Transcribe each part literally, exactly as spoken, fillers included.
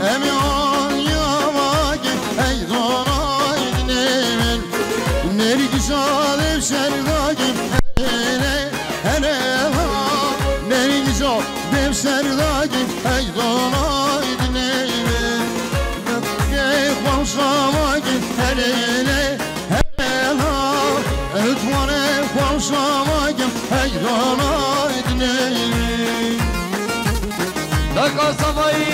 Em ê aliyê avakê, hey donay dinê min. Nêrgîsa dev ser dakê, hele, hele ha. Nêrgîsa dev ser dakê, hey donay dinê min. Ê xweşa vakê, hele, hele, hele ha. Ew tuwane xweşa vakê, hey donay dinê min. Daka Savayî,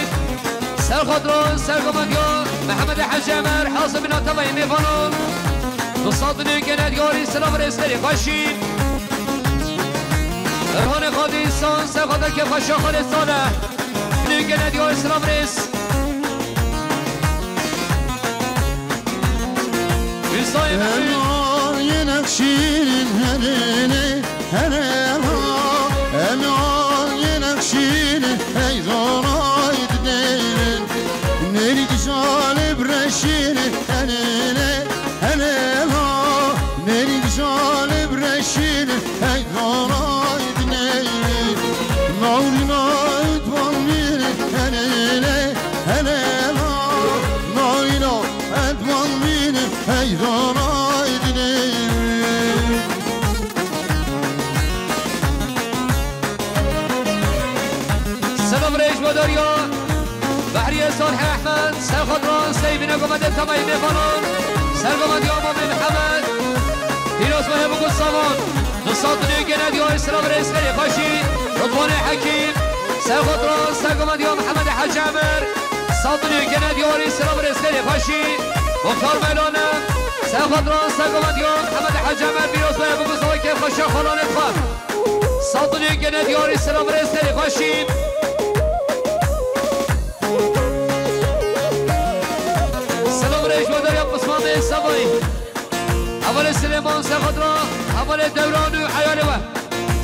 ser xatira, ser komediya Mehemedê Hecî Emer, hasibîna tevayê mêvanan. Du sed û newî genediyarî, silav rêz, xêrê xweşî. Erhanê Xadî San, ser xatira kêfxweşa Xalê Saleh. Newî genediyarî, silav rêz. Hüseyin Emin. Yine şirin herene, herena. Em yine şirin, hey zonay dinêrin. Nêrgîsa lê breşîne, herene, herena. Nêrgîsa lê breşîne, hey zonay dinêrin. Nawrîna û tuwan bîne, herene, herena. Nawrîna Etwan bîne, hey zonay dinê. Selam rêj ve derya. Behriyê Salih Ehmed, Serxatran, Seyvine Gomedê Temay Bêfanan, Sergomendiya Mamê Mihemed, Pîroz ve Hebuku Savan, Nusat Nû Genediya, Selam rêj, xêrê xweşî, Rıdvanê Hekîm, Serxatran, Sergomendiya Mihemed Hecî Emir, Sandinê gene diyarî silav rêz xêrê xweşî. Muxtar Mevlana, Serxatran, Sergomendiya Mihemed Hecî Emir, Pîroz ve Hebuku Savan, kêfxweşa xalanê xwe. Sandinê gene diyarî silav rêz xêrê xweşî. Silêman Sexadra, hevalê Dewran û heyalê we.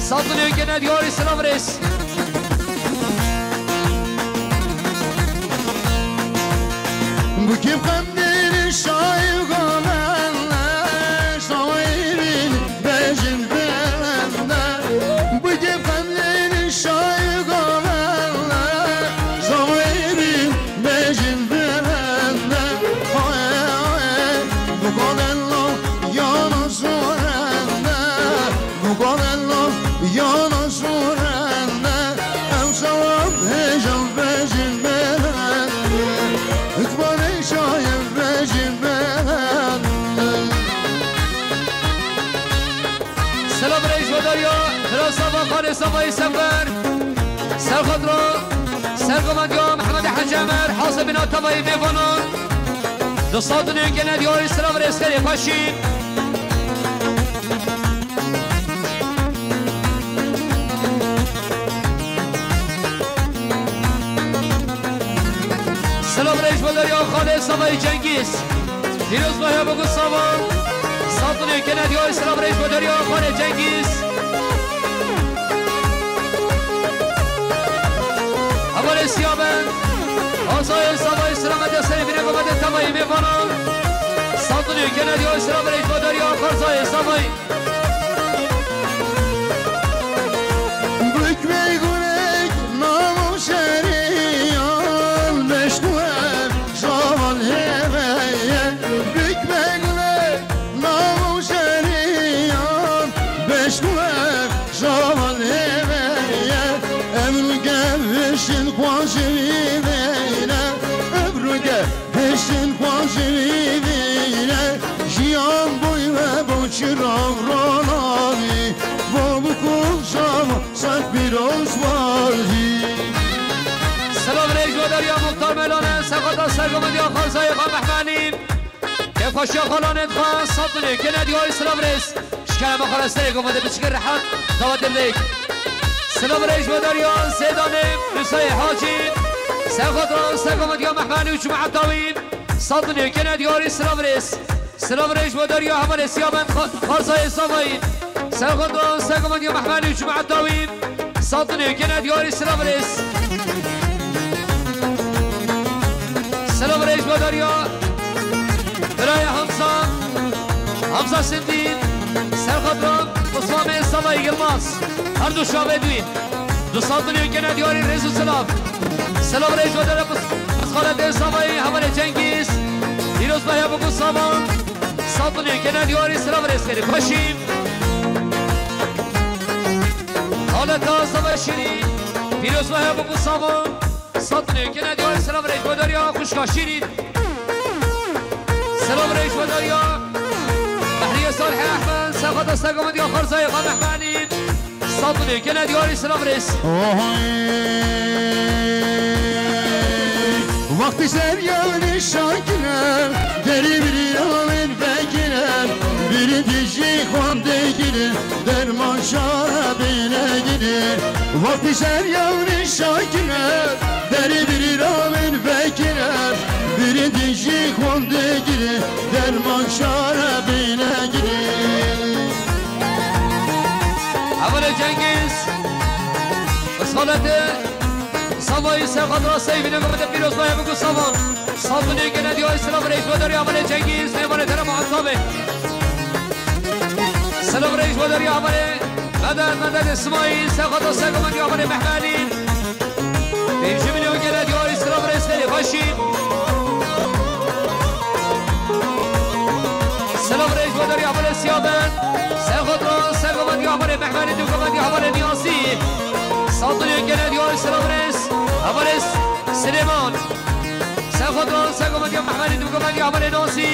Sandinê gene diyarî silav rêz. Bu kî qendîlî şayî galenle, şawîrî bejin belende. Bu kî qendîlî şayî galenle, şawîrî bejin belende. Haye, haye, bu galenlo yana şorende. Muqarrelo yana şorende, ew şewan hêjan bejin belende. Itmanê şaye bejin belende. Selam rêj ve derya, Bira Sava, Xalê Savayî Sefer. Serxadra, sergomandiya Mehemedê Hecî Emer, Hasebîna Tavayî mêvanan. Di sandinê gene diyarî silav rêzkerê xweşî. Silav rêj ve derya Xalê Savayî Cengîz. Pîroz be ya bûk û savan. Sandinê gene diyarî silav rêj ve derya Xalê Cengîz. Hevalê Siyaben. Xalzayê Savayî silav me de serê bîne ve me de Tavayî mêvanan. Sandinê gene diyarî silav rêj ve derya Xalzayê Savayî. Bik bê gulek namo şeriyan, beşkuer şavan heveye. Bik bê gulek namo şeriyan, beşkuer şavan heveye. Evru gevşin xwaşi vîveyne, evru ge Hiştin xwaşî vîne, jiyan boy ve bo çirav ronanî, bo bikû şava ser pîroz wazî. Silav rêj ve derya Muxtar Melane, sexata sergomandiya Xalzayê xwe Mehmenî. Kêfxweşiya xalanê dixwe, sandinê gene diyarî silav rêz. Şikayê me xwe re serê gava de biçike rehet, dawa de bideyik. Silav rêj ve derya Zêdanê, Musayê Hacî. Serxadra, sergomandiya Mehmenî û cemaeta wî. Sandinê gene diyarî silav rêz. Silav rêj ve derya hevalê Siyaben Xa-, Xalzayê Savayî. Serxadra, sergomandiya Mehmenî û cemaeta wî. Sandinê gene diyarî silav rêz. Silav rêj ve derya. Birayê Hamza. Hamza Sindî. Serxadra Osmanê Savayî Yilmaz. Her du şavê duyî. Du sandinê gene diyarî rêz û silav. Silav rêj ve derya pis-, pisxaletê Savayî hevalê Cengîz. Pîroz be ya bûk û savan. Sandinê gene diyarî silav rêz kerî. Xweşî. Xaleta Sava Şîrî, pîroz ve ya bûk û savan. Sandinê gene diyarî silav rêj ve derya xwişka Şîrî. Silav rêj ve derya Behriyê Salih Ehmed, sexata sergomandiya Xalzayê xwe Mehmenî. Sandinê gene diyarî silav rêz. Ohay. Wextî ser yanî şakine, derî birî ravên vekine, birî dijî xwendê gire, derman şare bêne gire. Wextî ser yanî şakine, derî birî ravên vekine, birî dijî xwendê gire, derman şare bêne gire. Hevalê Cengiz, Isxalete, Savayî, Serxadra, Seyvîne, Mehmetê Pîroz, Nayê Bûk û Savan. Sandinê gene diyarî silav rêj ve derya hevalê Cengiz, mêvanê te re muhetab e. Silav rêj ve derya hevalê Medet, Medet Îsmaîl, Serxadra, Sergomandiya hevalê Mehmenî. Pêncî milyon gene diyarî silav rêz kerê xweşî. Silav rêj ve derya hevalê Siyaben. Serxadra, Sergomandiya hevalê Mehmenî, Dûgomandiya hevalê Niyazî. Sandinê gene diyarî silav rêz hevalê Silêman. Serxadra, Sergomandiya Mehmenî, Dûgomandiya hevalê Nazî.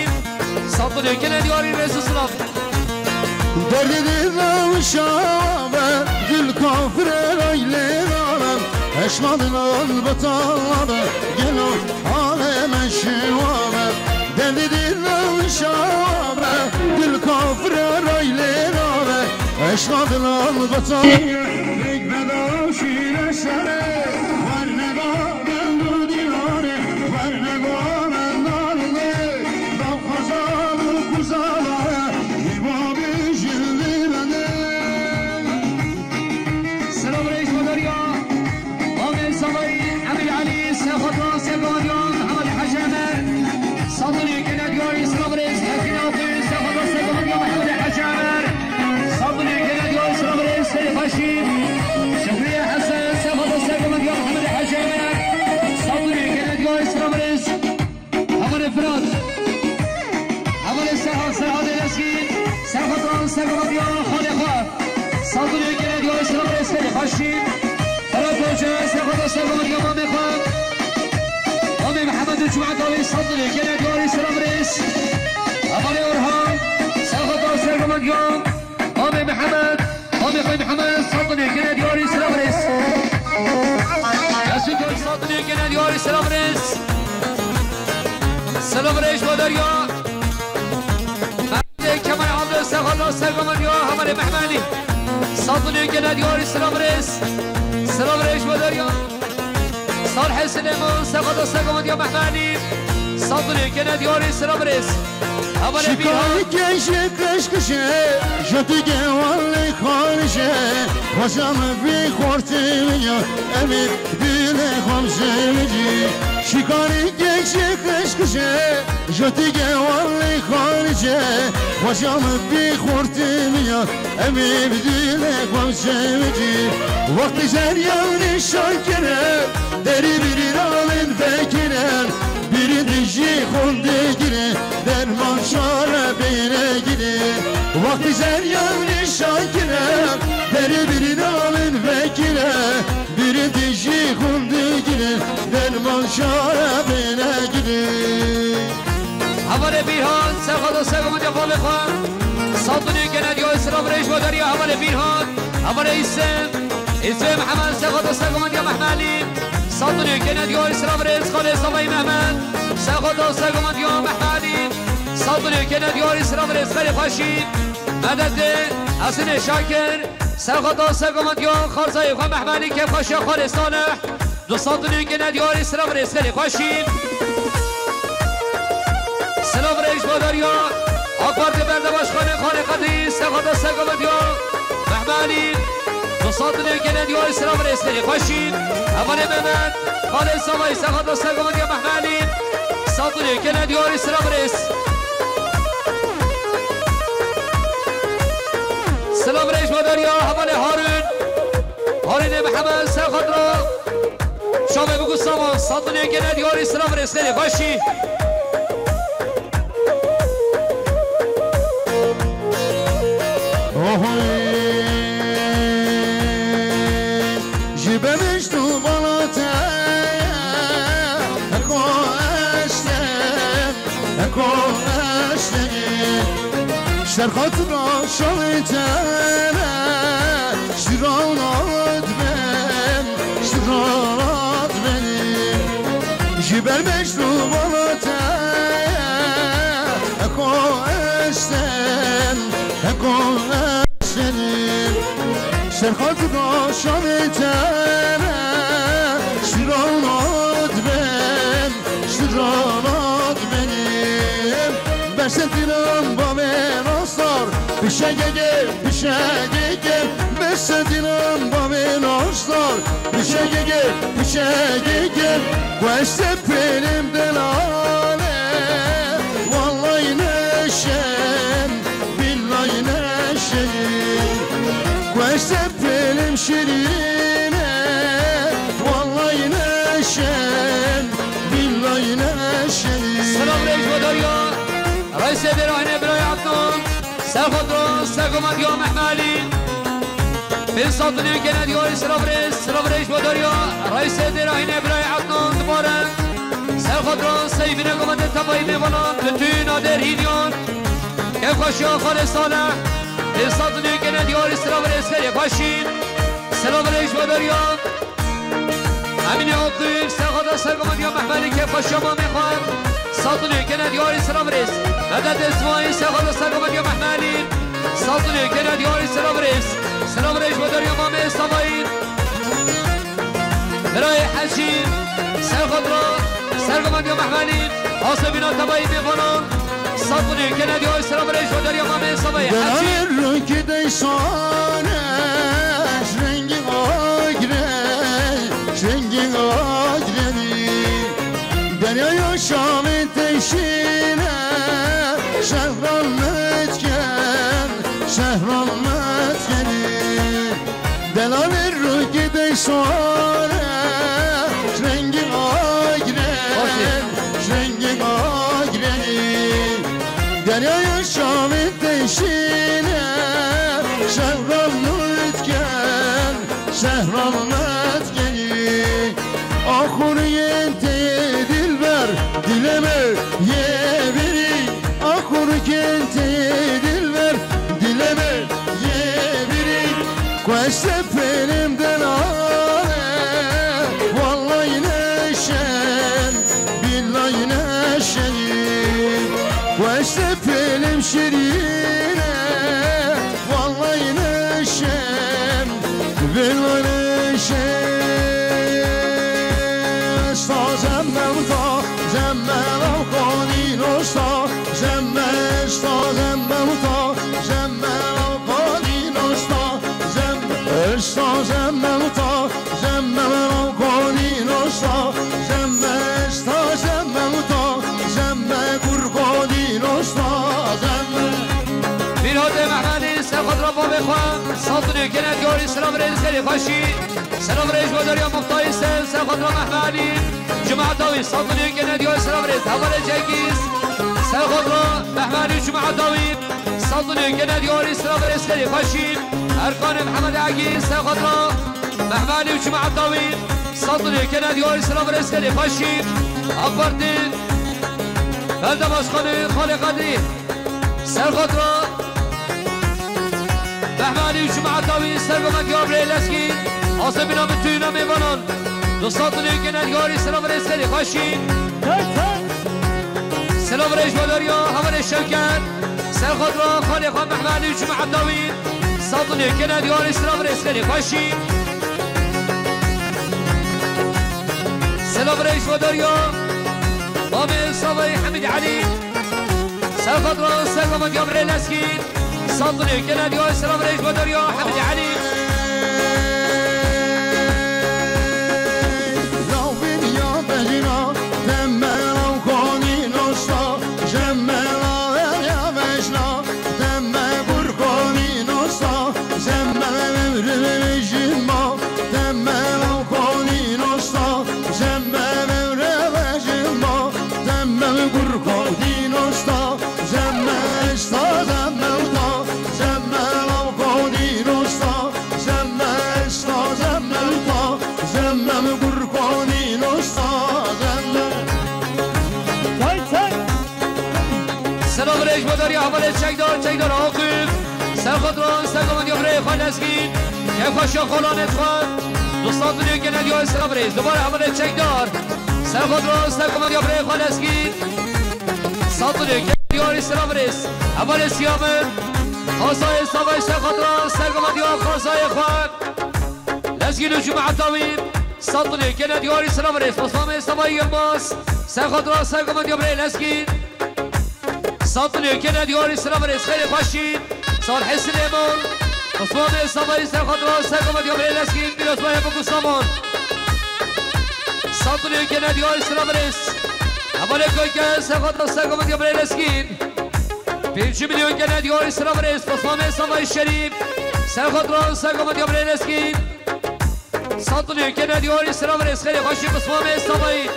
Sandinê gene diyarî rêz û silav. Derdê dil navşa be, dil kafire raylê rabe, eşma dilan betabe, gelo aleme şiwa be. Derdê dil navşa be, dil kafire raylê rabe, eşma dilan betabe. Pek veda şîre şere, var ne ba ben du dînare, var ne ba ben darle, ba xaza bu kuzalare. Sergovan diya xalê xwe. Saldinê gene diyarê selam rêz xelê xweşî. Berat Hoca, serxweda sergovan diya mamê xwe. Mamê Mihemed û Cuma Dawî, saldinê gene diyarê selam rêz. Hevalê Orhan, serxweda sergovan diya mamê Mihemed. Mamê xwe Mihemed, saldinê gene diyarê selam rêz. Yasin Koç, saldinê gene diyarê selam rêz. Selam rêz bo derya. Kemal Abdul Sexada Sergovan diya hevalê Mehmelî. Saldinê gene diyarî selam rêz. Selam rêz bo derya. Salih Silêman Sexada Sergovan diya Mehmelî. Saldinê gene diyarî selam rêz. Hevalê Bîhan. Şikayet gençlik kışkışı, jötü gevalli karşı. Hocam bir hortum ya, emir dile komşu. Şikayet gençlik kışkışı. Jotî gewanlê xarice, xweşa min bî xortimiya, em ê bi dîlê xwe çêmicî. Wextî zeryanî şakire, derî birî nalên vekire, birî dijî xûn digire, derman çare bêne gire. Wextî zeryanî şakire, derî birî nalên vekire, Biri dijî xûn digire, derman çare bêne gire. Hevalê Bîhan, Sexada Sergovan diya xalê xwe. Saldinê gene diya selam rêz bo derya hevalê Bîhan. Hevalê Îsem, Îsem Mihemed, Sexada Sergovan diya Mehmelî. Saldinê gene diya selam rêz xalê Savayî Mehmed. Sexada Sergovan diya Mehmelî. Saldinê gene diya selam rêz xelê xweşî. Medetê Hesinê Şakir. Serxweda Sergovan diya xarzayê xwe Mehmelî kêfxweşiya xalê Salih. Du saldinê gene diyarî silav rêz xelê xweşî. Silav rêz bo derya. AK Parti berde başkanê xalê Qedî Serxweda Sergovan diya Mehmelî. Du saldinê gene diyarî silav rêz xelê xweşî. Hevalê Mehmet. Xalê Savayî Serxweda Sergovan diya Mehmelî. Saldinê gene diyarî silav rêz. Silav rêz bo derya hevalê Harun. Harunê Mihemed ser xatra. Şavê bigu savan, saldinê gene diyarî silav rêz xelê xweşî. Ohoy. Ji bemişt û balate, heko eşte. Eko eşteni, şerxat ra şaltene, şiranat ben, şiranat beni. Ji berbeş ru balate, eko eşten, eko eşteni. Şerxat ra şaltene, şiranat ben, şiranat benim. Bersentinan bavê nasar, pişegege, pişegege. Bersentinan bavê nasar, pişegege, pişegege. Gueste pelim delale, vallahi neşem, billahi neşem. Gueste Benim şirine, vallahi neşen, billahi neşen. Silav rêz bo derya, reysê dêrahînê birayê Adnan, Serxwedro, Sergovan diya Mehmelî. Bin saldinê gene diyarî silav rêz, silav rêz bo derya, reysê dêrahînê birayê Adnan dibare. Serxwedro, seyvîne govende tevayî mêvanan, bütün adêr hînyan. Kêfxweşiya xalê Salih, bin saldinê gene diyarî silav rêz xelê xweşî. Silav rêz bo derya. Emînê Abdul, Serxweda Sergovan diya Mehmelî kêfxweşiya mamê xwe. Saldinê gene diyarî silav rêz. Medet Esmaîl, Serxweda Sergovan diya Mehmelî. Saldinê gene diyarî silav rêz. Silav rêz bo derya mamê Savayî. Birayê Hecî, Serxwedro, Sergovan diya Mehmelî. Asebîna tevayî mêvanan. Saldinê gene diyarî silav rêz bo derya mamê Savayî. Hecî. Delalê rokî deysane, rengî agre, rengî agrenî. Deryaya şamê teşîne, şehran metken, şehran metkenî. Delalê rokî deysane, rengî agre, rengî agrenî. Deryaya şamê teşîne, Sehran met gelî, axuriyên tê dilber, dileme yê birî, axurikên tê dilber, dileme yê birî, ku ez te pêlim denare, wallay neşen, billay neşen, ku ez te pêlim şirîne, wallay neşen, billay neşen. Esta zemmem ta, zemmem ew qanîn osta, zemme esta zemmem ta, zemme ew qanîn osta, zemme esta zemmem ta, zemme ew qanîn osta, zemme esta zemmem ta, zemme gur qanîn osta, zemme. Mîrhatê Mehmedî, ser xatir bavê xwe, sazûnê kene diyarî, silav rêz xêrê xweşî. Silav rêz bo deriya Muxtayî ser, ser xatir Mehmedî, cemaeta wî, sazûnê kene diyarî, silav rêz, hevalê Cengîz, ser xatir Mehmedî, cemaeta wî. Sazûnê kene diyarî, silav rêz xêrê xweşî. Erkanê Mihemed Egî, ser xatir Mehmedî û cemaeta wî. Sazûnê kene diyarî, silav rêz xêrê xweşî. A Partî Belde Başkanê Xalê Qedrî, ser xatir Mehmedî û cemaeta wî, sergovendiya birê Lezgî, asê bîna min tûyîna mêvanan. Du sazûnê kene diyarî, silav rêz xêrê xweşî. Silav rêz bo deriya hevalê Şewket, ser xatir xalê xwe Mehmedî û cemaeta wî, sazûnê kene diyarî, silav rêz xêrê xweşî. Silav rêz bo deriya mamê Savayî Hemîd Elî, ser xatir sergovendiya birê Lezgî, sazûnê kene diyarî, silav rêz bo deriya Hemîd Elî. Lawîniya bejna, demela xanî nosta, jemela ya bejna, deme gur xanî nosta, jemela vevre vejima, demela xanî nosta, jemela vevre vejima, deme gur xanî nosta. Zemme esta zemme uta, zemme law xodî nosta, zemme esta zemme uta, zemme mi gur xodî nosta, zemme. Çay, çay. Silav rêz bo deriya hevalê çekdar, çekdar Aqif. Ser xwe diran, ser govendiya birê xwe Lezgîn. Keyfxweşiya xalanê xwe. Du sazûnê kene diyarî, silav rêz. Dubare hevalê çekdar. Ser xwe diran, ser govendiya birê xwe Lezgîn. Sazûnê kene diyarî, silav rêz. Hevalê Siyamir. Xasayê Savayî, ser xwe diran, ser govendiya xasayê xwe. Lezgîn û cemaeta wî. Sazûnê kene diyarî, silav rêz. Osmanê Savayî Yilmaz. Ser xwe diran, ser govendiya birê Lezgîn. Sazûnê kene diyarî, silav rêz xêrê xweşî. Sarhê Silêman. Osmanê Savayî, ser xwe diran, ser govendiya birê Lezgîn, Mîrosmayê Bikû Saman. Sazûnê kene diyarî, silav rêz. Hevalê Koyke, ser xwe diran, ser govendiya birê Lezgîn. Pêncî milyon kene diyarî, silav rêz. Osmanê Savayî Şerîf, ser xwe diran, ser govendiya birê Lezgîn. Sazûnê kene diyarî, silav rêz xêrê xweşî Osmanê Savayî.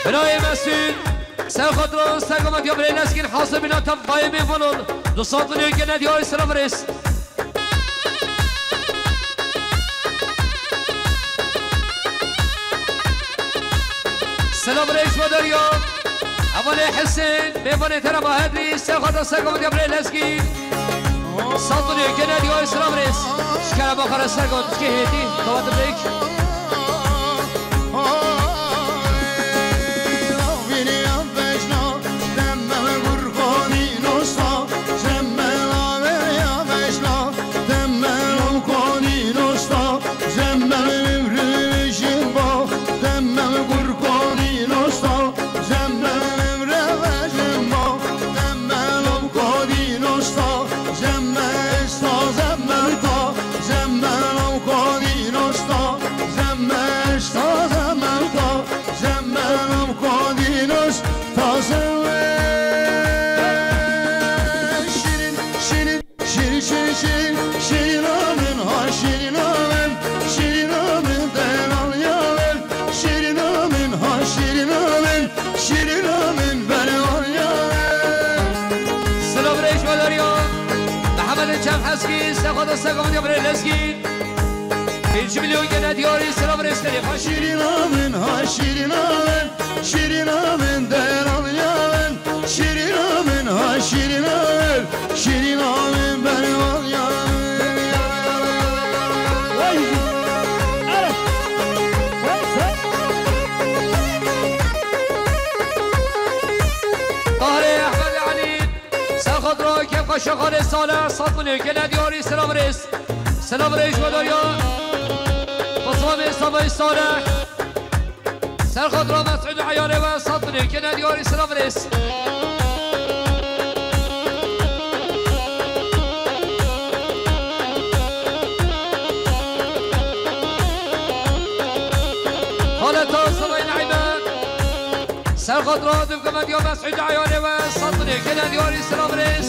Birayê Mesûd, ser xwe diran, ser govendiya birê Lezgîn, hazir bîna tevayê mêvanan. Du sazûnê kene diyarî, silav rêz. Silav rêz bo deriya. Hevalê Hisên, mêvanê te re ma hedrî, ser xwe diran, ser govendiya birê Lezgîn. Sazûnê kene diyarî, silav rêz. Şikere baxara ser got, çikê hêdî, xewatim bêk. Zemme law xodî nosta, zemme esta, zemme uta, zemme law xodî nosta, zemme esta, zemme uta, zemme law xodî nosta, zemme. Şirin, şirin, şirin, şirin, şirin, şirina min, ha şirina min, şirina min, delal ya min, şirina min, ha şirina min, şirina min, delal ya min. Silav rêz bo deriya. Mehemedê Çem Heskî, ser xwe diran, ser govendiya birê Lezgîn. Pênc milyon gene diyarî, silav rêz xêrê xweş. Şîrîna min, ha şîrîna min, şîrîna min, delal ya min, şîrîna min, ha şîrîna min, şîrîna min, berwal ya min. Vay! Ara! Tahirê Ehmed Elî, ser xatira kêfxweşa xalê Salih, sed milyon gene diyarî, silav rêz. Silav rêz ji we dariya. Pismamê Savayî Salih. Ser xatira Mesûd û eyalê we, sed milyon gene diyarî, silav rêz. Xaleta Savayî Neîme. Ser xatira dûvkemediya Mesûd û eyalê we, sed milyon gene diyarî, silav rêz.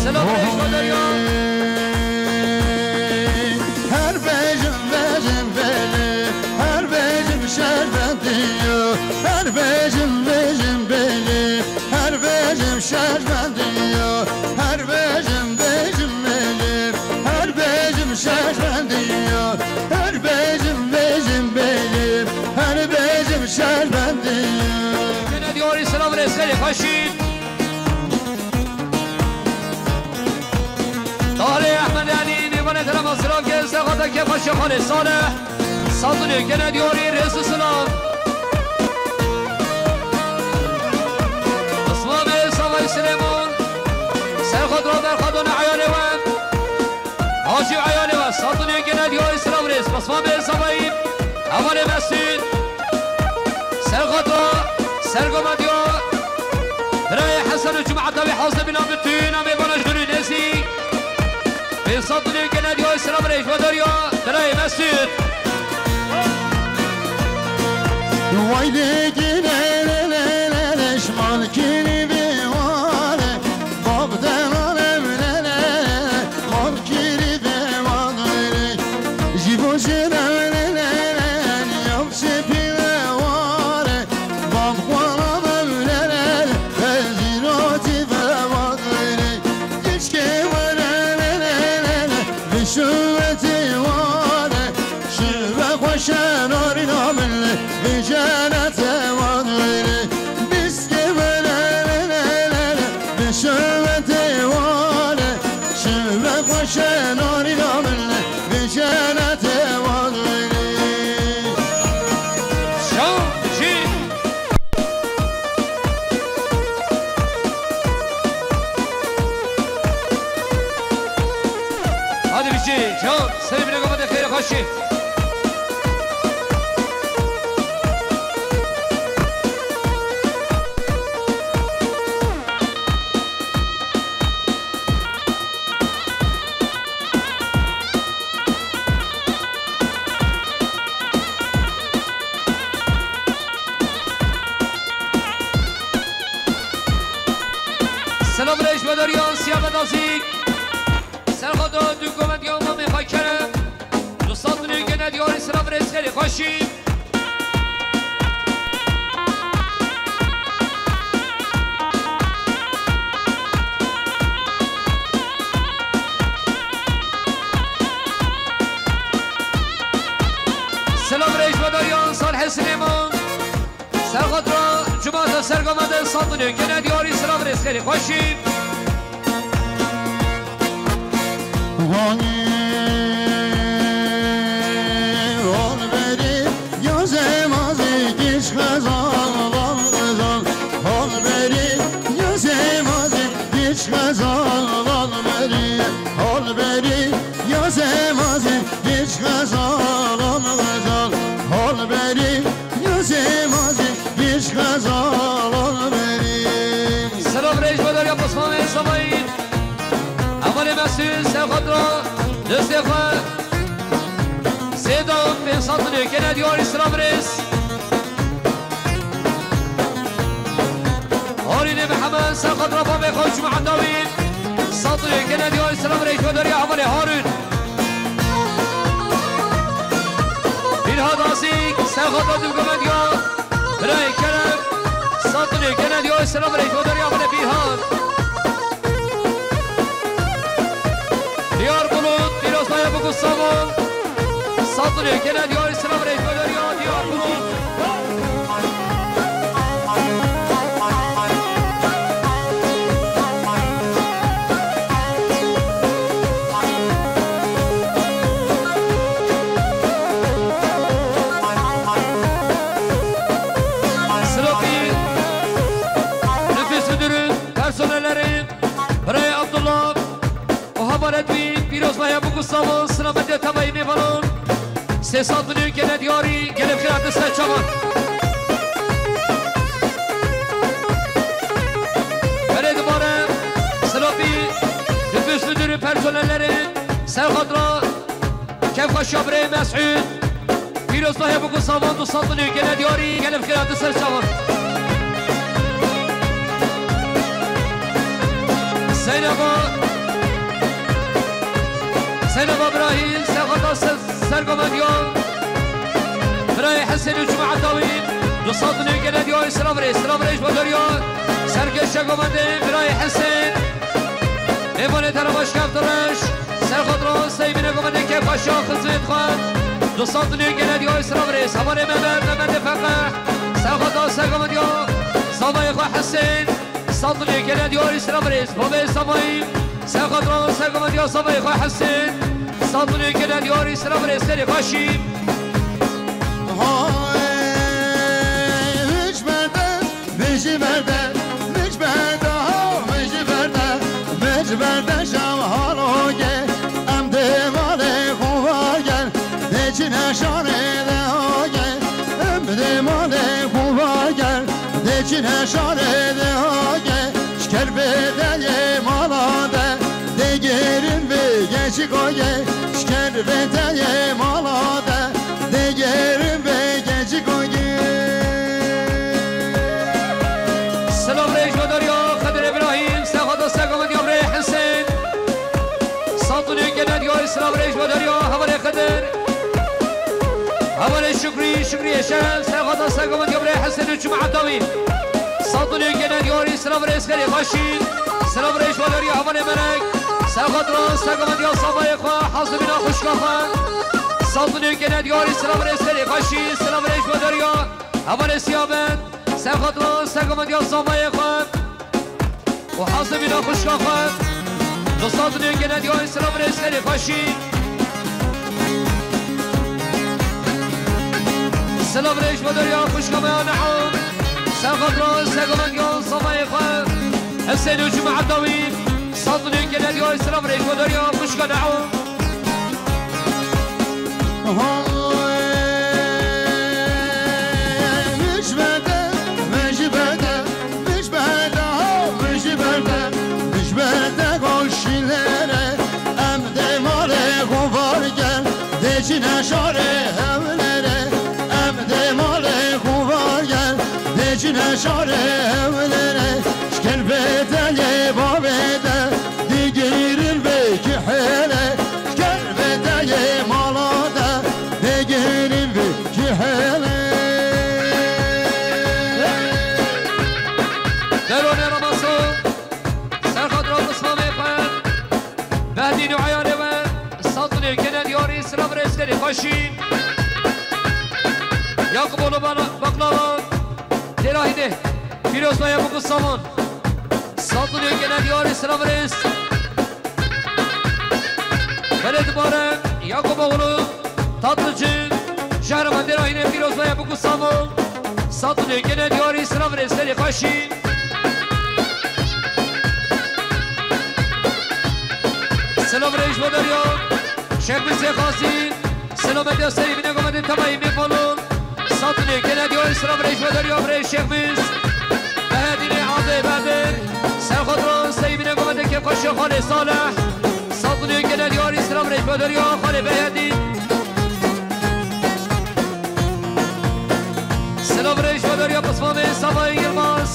Silav rêz ji we dariya. Her bêjim, bêjim, bêjim, her bêjim şerbetiyo. Her bêjim, bêjim, bêjim, her bêjim şerbetiyo. Her bêjim, bêjim, bêjim, her bêjim şerbetiyo. Her bêjim, bêjim, bêjim, her bêjim şerbetiyo. Gene diyarî, silav rêz xêrê xweşî. Talê Ehmed Elî, mêvanê dera me silav ke, ser xatira kêfxweşa xalê Salih. Sed milyon gene diyarî, rêz û silav. Pismamê Savayî Silêman. Ser xatira berxwedana eyalê we. Hacî û eyalê we, sed milyon gene diyarî, silav rêz. Pismamê Savayî. Hevalê Mesûd. Ser xatira sergometiya birayê Hesen û cemaeta wî, hazir bîna bi tu namê vana ji nû nêzî. Pênc sed milyon gene diyarî, silav rêz ji we dariya, birayê Mesûd. Vay de gine le le le le, şmal kirî vê wale, bab de alem le le le, bab kirî vê wale. Ji bo jê de le le le, yav çepî vê wale, bab xwara de le le le, bezîrotî vê wale. Keşke were le le le le, vişûvetî ware, şive xweşe narîna min le, vê cenete ware. Biske were le le le le, vişûvetî ware, şive xweşe narîna min le, vê cenete ware. Şan jî. Hadi biçî, can, serê bine gama de xêr xweşî. Silav rêz ji we dariya, siya bedazîk. Ser xwe da du govend ya mamê xwe kerem. Du sed milyon gene diyarî, silav rêz xêrê xweşî. Silav rêz ji we dariya, Salih Silêman. Ser xatira cemaeta sergomete sed milyon gene diyarî, silav rêz xêrê xweşî. Hanî hol berî ya zemazî giş xezal, xezal. Hol berî ya zemazî giş xezal, hol berî. Hol berî ya zemazî giş xezal, xezal. Hol berî ya zemazî giş xezal, hol berî. Silav rêz ji we dariya Pismamê Savayî. Hevalê Mesûd, ser xatira dostê xwe. Sêdan pênc sed milyon gene diyarî, silav rêz. Harûnê Mihemed, ser xatira bavê xwe û cemaeta wî. Sed milyon gene diyarî, silav rêz ji we dariya hevalê Harûn. Fîrhad Azîk, ser xatira dûvgomediya birayê Kerem. Sed milyon gene diyarî, silav rêz ji we dariya hevalê Fîrhad. Diyar Bulut, pîroz baye bû ku Savo, Satılê gene diyarî silav rêj ve derya Diyarbakır. Silav rêj, nüfus müdürü, personelleri, Birayê Abdullah û hevalê wî pîroz ve ya bûk û savon, silametê tevayî mêvanan. Sê sed milyon gene diyarî, gelê xêr hatin ser çavan. Belê dibare, silavî, nüfus müdürü personelleri, ser xatira Kevxweşiya birê Mesûd, pîrozbahê bûk û savon du sed milyon gene diyarî, gelê bi xêr hatin ser çavan. Zeyneba, Zeyneba Birahîm, Sexata ser, ser gomendiya. Birayê Hesên û cemaeta wî, du sed milyon gene diyarî, silav rêj, silav rêj bo deriya. Serkeşe gomendê, birayê Hesên. Mêvanê te re baş keft reş. Ser xwe diro Seymîne gomendê kêf xweşiya xizmêt xwe. Du sed milyon gene diyarî silav rêz. Hevalê Mehmet, Mehmetê Feqeh. Ser xwe da ser gomendiya zavayê xwe Hesên. Sed milyon gene diyarî silav rêz. Bavê Samayî. Ser xwe diro ser gomendiya zavayê xwe Hesên. Sed milyon gene diyarî silav rêz. Serê xweşî. Hay, hiç berde Mijiberde, mijberde, ha, mijiberde, mijberde şev halo ge, em dê malê xwe va gel, dê çine şarê de ha ge, em dê malê xwe va gel, dê çine şarê de ha ge, şker bê de yê mala de, dê gerin vê geçiko ge, şker bê de yê mala de, dê gerin vê geçiko ge. Silav rêj bo deriya Xedir Îbrahîm, Sexata Sego Medya Birê Hesên. Sed milyon gene diyarî silav rêj bo deriya hevalê Xedir. Hevalê Şukrî, Şukrî Eşer, Sexata Sego Medya Birê Hesên û cemaeta wî. Sed milyon gene diyarî silav rêz xêrê xweşî. Silav rêj bo deriya hevalê Melek. Sexata Sego Medya zavayê xwe, hazimîna xwişka xwe. Sed milyon gene diyarî silav rêz xêrê xweşî. Silav rêj bo deriya hevalê Siyaben. Ser xwe diro ser gomendiya zavayê xwe û hazimîna xwişka xwe. Du sed milyon gene diyarî silav rêz xêrê xweşî. Silav rêj bo deriya xwişka me ya Ne'am. Ser xwe diro ser gomendiya zavayê xwe. Hesên û cemaeta wî. Sed milyon gene diyarî silav rêj bo deriya xwişka Ne'am. Hay, mijberde, mijberde, mijberde, ha, mijberde, mijberde goşilere, em dê malê xwe var gel, dê çine şarê hewlere, em dê malê xwe var gel, dê çine şarê hewlere, şker bê de yê bavê de, digirin vê kihêle, Şker bê te yê mala de, bê gerin vê cihêlê. Deronê Ramaso, Serxat Ramislamê xwe, Behdîn û eyalê we, sed milyon gene diyarî, silav rêz xêrê xweşî. Yakuboğlu Bana-, Baklava, Dêrahînê, Pîroz Baya Bûk û Savon, sed milyon gene diyarî, silav rêz. Belê dibare Yakuboğlu, Tatlıcı, Şehraman Dêrahînê, Pîroz Baya Bûk û Savon, sed milyon gene diyarî, silav rêz xêrê xweşî. Silav rêj bo deriya, Şêx Mizê Xazî, silametiya serê bîne gometê temayî mêvalon. Sed milyon gene diyarî silav rêj bo deriya birê Şêx Miz. Behedînê Abê Bedir. Serxwe diro serê bîne gometê kêfxweşiya Xalê Salih. Sed milyon gene diyarî silav rêj bo deriya Xalê Behedîn. Silav rêj bo deriya pismamê Savayê Yilmaz.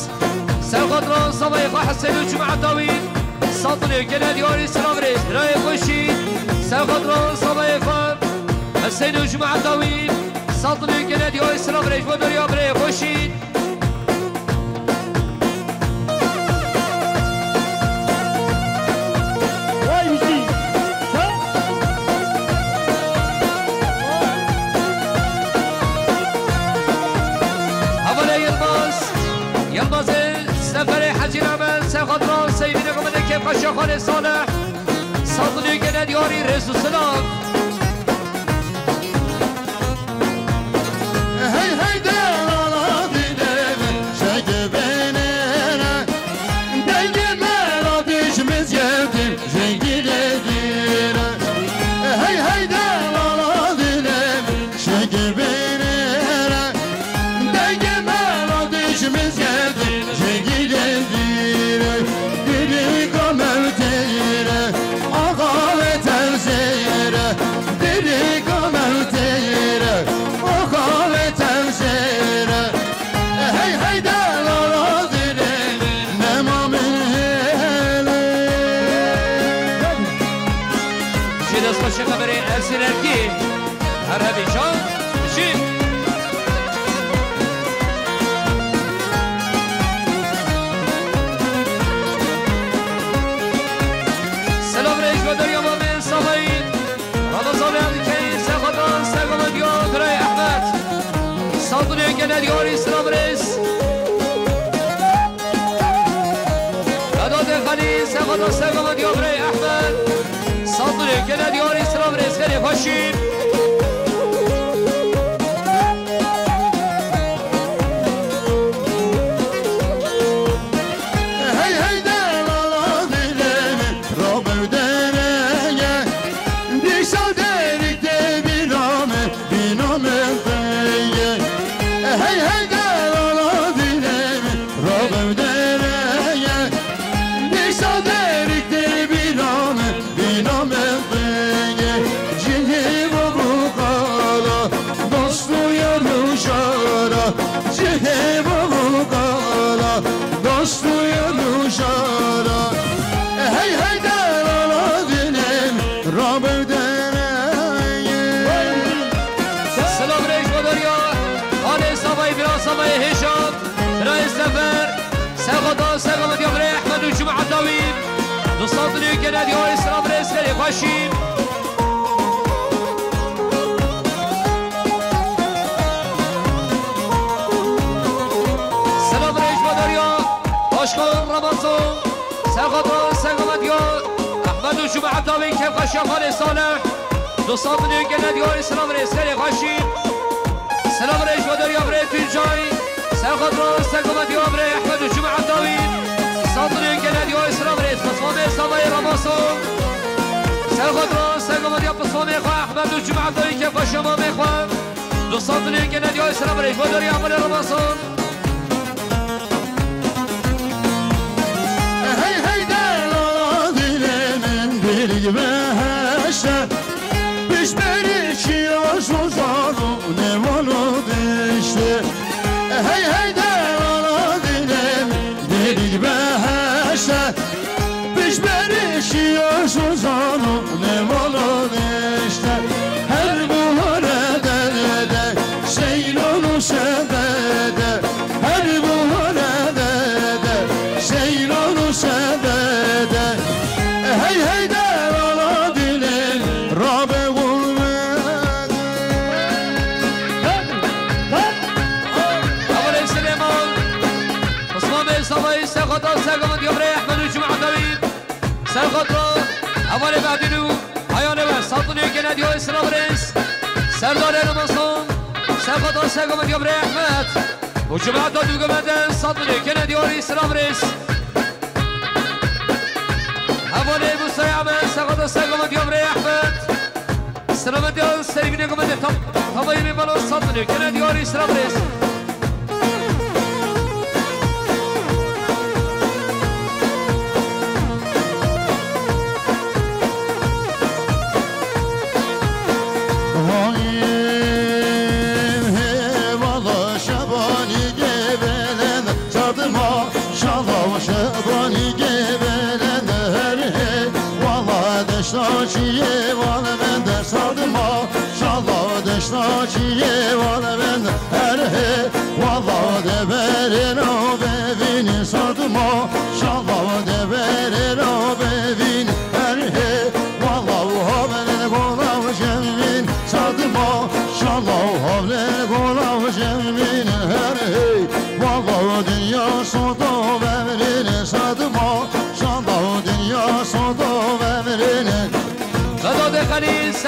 Serxwe diro Savayê xwe Hesên û cemaeta wî. Sed milyon gene diyarî silav rêj. Birayê xweşî. Serxwe diro Savayê xwe Hesên û cemaeta wî. Sed milyon gene diyarî silav rêj bo deriya birê xweşî. Vay bizi. Şexanê Salih, Sandinê gene diyarî rêz û silav. Hey hey de lala dilê min şekê bênê re, dengê me ra dij mizgeftin jingî lê dîre. Hey hey de lala dilê min şekê bênê re, dengê me ra dij mizgeftin jingî lê dîre. Dirîka me têre, axa ve tevzêre. Dirîka me têre, axa ve tevzêre. Hey hey de lala dilê nema min hêle. Ji destxweşê xeberê Ersîn Erkî. Her hebî can jî. Silav rêz ve derya mamê Savayî. Ramazan Erkî, Sexatan, Sexatan, Diyo, Birayê Ehmed. Sandinê gene diyarî silav rêz. Vedatê Xelîl, Sexata Sexata Diyabrey Ehmed. Sandinê gene diyarî silav rêz xêrê xweşî. Hey hey de lala dilê min, rabew dereye. Dîsa derik tê bîra min. Bîna min peye. Hey hey de lala dilê min, rabew dereye. Dîsa derik tê bîna min, bîna min peye. Cihê bav û xala, dost û yar û jara. Cihê bav û xala, dost û yar û jara. Hey hey de lala dilê min, rabew dereye. Silav rêz ve derya, Xalê Savayî, Bira Savayî, Hêşam, Birayê Sefer, Sexata, Sexata Diyabrê Ehmed û Cuma Dawî. Du Sandinê gene diyarî silav rêz xêrê xweşî. Silav rêz ve derya, Başkan Ramazan, Sexata, Sexata Diyar, Ehmed û Cuma Dawî, Kevxeşa Xalê Salih. Du Sandinê gene diyarî silav rêz xêrê xweşî. Silav rêz ve derya Birê Tuncay, Sexata, Sexata Diyabrê Ehmed û Cuma Dawî. Sandinê gene diyarî silav rêz, Pismamê Savayî Ramazan. Sexata, Sexata Diya Pismamê xwe Ehmed û Cuma Dawî, Kevxeşa mamê xwe. Du Sandinê gene diyarî silav rêz ve derya Emre Ramazan. Hey hey de lala dilê min, dilî behişte. Pişberî şiya şozan û nêvan û dişte. Hey hey de lala dilê min, dilî behişte. Pişberî şiya şozan û nêvan û dişte. Her buhare de de, seyran û sebede. Her buhare de de, seyran û sebede. Hey hey de lala dilê, rabe gurbet. Hevalê Silêman, Osman Bey Savayî, Sexata, Sexata Diyabrê Ehmed û Cuma Dawî. Sexata, hevalê Behdîn û heyanê we, Sandinê gene diyarî silav rêz. Serdarê Ramazan, Sexata, Sexata Diyabrê Ehmed. Û cemaeta dûgimende Sandinê gene diyarî silav rêz. Hevalê Musayê Emed, Sexata, Sexata Diyabrê Ehmed. Silav diya serî binê gimende tam, tamayê mêvanan Sandinê gene diyarî silav rêz. Vay, hêvala Şebanî gê belend, sardim maşala Şebanî gê belend, her hêvala deşta çiyê val bende, sardim maşala deşta çiyê val bende, her hêvala deverê ra bevînî, sardim maşala deverê ra bevînî. Her hêvala û havlê gola û cemîn, sardim maşala û havlê gola û cemîn. Her hêvala û dinya soda û bevrîn, sardim maşala û dinya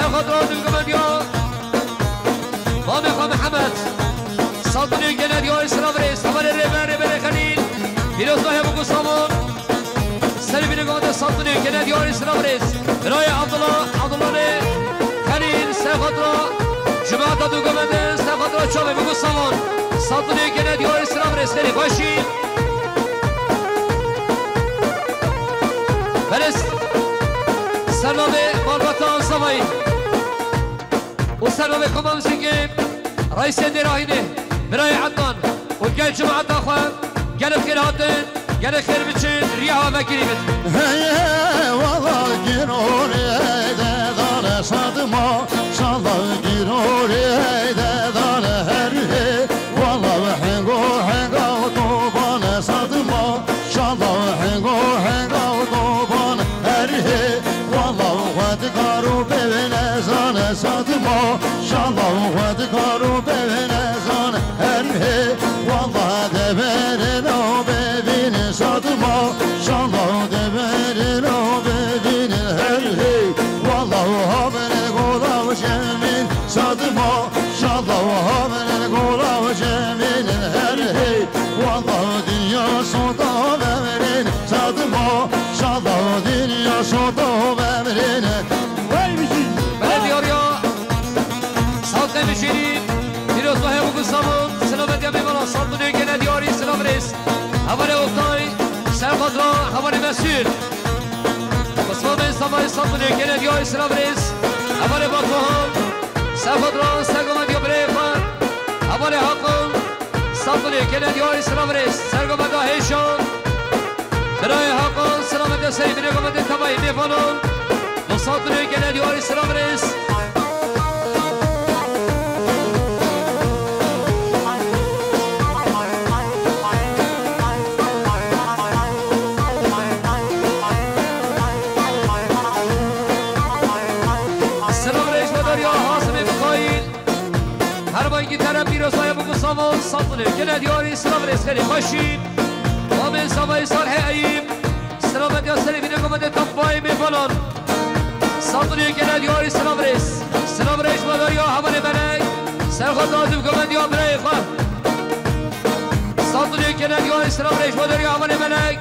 Xwe diradim gumediya. Mamê xwe Mihemed. Saldinê gele diyarî silav rêz. Hevalê rêber, rêberê Xelîl. Pîroz nahê bû ku salon. Serî bîne gavete Saldinê gele diyarî silav rêz. Birayê Abdullah, Abdullah rê. Xelîl, ser xatra. Cumata du gavete, ser xatra çavê bû ku salon. Saldinê gele diyarî silav rêz. Xelîl, xweşî. Berêz. Sernavê malbata Zavayî û sernavê Komamzîngê Reîsê Dêrahînê, birayê Ednan û gel cemaeta xwe gelek xêr hatin, gelek xêr biçin, riya vekirî bit. Heye wala girorê de dane sadıma, şala girorê de dane her hê, wala hengo henga tobane sadıma. Şala hengo henga doban her hê, wala xwe dikar û bevêne zane sadıma. Şala xwe dikar û bevêne zane her hê, wala deverê no bevîne sadıma. Şala deverê no bevîne her hê, wala havene gola û şemîn sadıma. Şala havene gola û şemîn her hê. Wala dinya şota vemrên, sadıma, şada dinya şota vemrên. Vay bizi. Belediya Salt Demişehirî, Pîroz Nahê Bûku Salon, selamet ya mêvana, Salt Nûrê gele diyarî, selam rêz. Hevalê Oktay, Serxatra, hevalê Mesûd. Osman Bey Zavayî, Salt Nûrê gele diyarî, selam rêz. Hevalê Batuhan, Serxatra, sergoma diya birê xwe. Hevalê Hakan, Saldinê gele diyarî silav rêz. Sergometa hêşan. Birayê Hakan, silametê Seyfînê gomete tavayî mêvanan. Li Saldinê gele diyarî silav rêz. Silav rêz vedar ya Hasimê Mikaîl. Her bangî tere pîrozaya bû ku savan Saldinê gele diyarî silav rêz xêrê xweşî. Mamê Zavayî Salihê Eyîb, silamet ya serê vîne gomete tapayê mêvanan. Saldinê gele diyarî silav rêz. Silav rêz vedar ya hevalê Melek. Serxwe dazim gometiya birayê xwe. Saldinê gele diyarî silav rêz vedar ya hevalê Melek.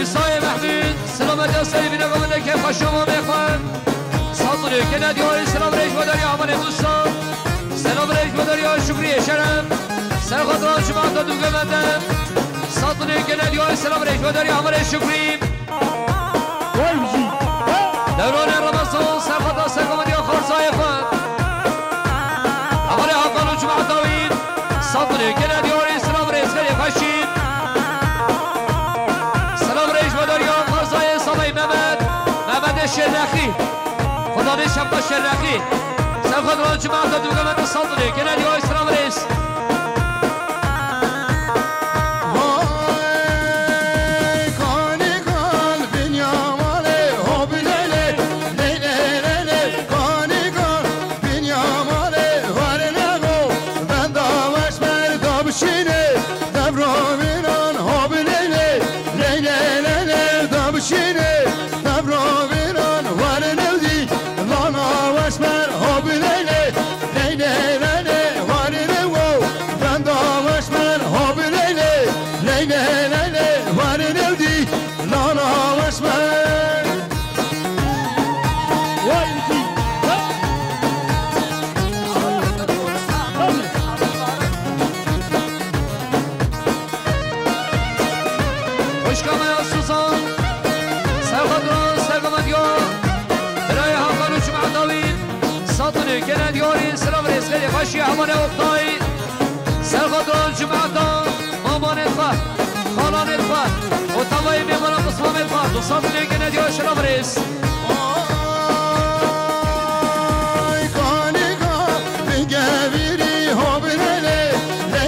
Îsayê Mehmûd, silamet ya serê vîne gomete kêfxweşiya mamê xwe. Saldinê gele diyarî silav rêz vedar ya hevalê Musa. Silav rêz vedar ya Şukriyê Şerem. Serxatra cemaeta dûgevende. Saldinê gele diyarî silav rêz vedar ya hevalê Şukrî. Vay bizi. Dewranê Remezan, serxatra sergometiya xarzayê xwe. Hevalê Hakan û cemaeta wî. Saldinê gele diyarî silav rêz xêrê xweşî. Silav rêz vedar ya xarzayê Zavayî Mehmet. Mehmetê Şêrnexî. Xudanê şefqa şerrexî. Serxwe diran cemaeta dûgevende Saldinê gele diyarî silav rêz. Vay kanî kan binya malê hop lê lê, lê lê lê lê. Kanî kan binya malê were nego, benda weş merda bişînê. Devra vînan hop lê lê, lê lê lê lê. Da bişînê, devra vînan were newdî. Lana weşmer hop lê lê, lê lê lê lê, were newo. Benda weşmer hop lê lê, lê lê lê lê, were newdî. Lana weşmer. Vay bizi. Xwişka me ya Suzan, serxwe diran, sergometiya birayê Hakan û cemaeta wî. Saldinê gele diyarî silav rêz xêrê xweşî hevalê Oktay. Serxwe diran cemaeta mamanê xwe, xalanê xwe û tavayê mêvana qismamê xwe. Du Saldinê gele diyarî silav rêz. Ay, kanika, binge vîrî hop lê lê, lê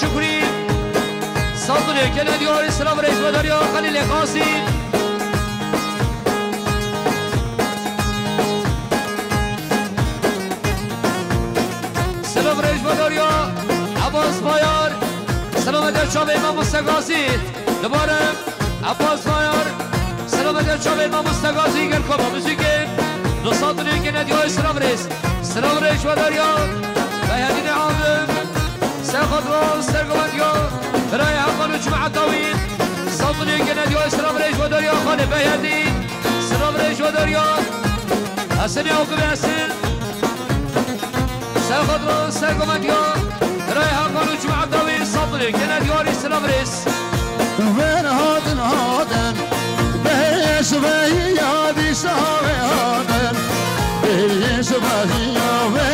Şukrî. Saldinê Kenediyayê, silav rêz ve dariya Xelîlê Qasî. Silav rêz ve dariya Ebas Bayar. Selametê çavê Mamoste Gazî. Dibarim Ebas Bayar. Selametê çavê Mamoste Gazî, gel koma muzîkê. Li Saldinê Kenediyayê, silav rêz. Silav rêz ve dariya Behedînê Alim. Ser xatira, ser gomandiya birayê Heqan û cemaeta wî. Saldinê Kenediyayê, silav rêz ve dariya Xalê Behedî. Silav rêz ve dariya Hesenê Akivê Hesen. Ser xatira, ser gomandiya birayê Heqan û cemaeta wî. Saldinê Kenediyayê, silav rêz. Ver hatin hatin, pêşvehiya dîsa ve hatin, pêşvehiya ve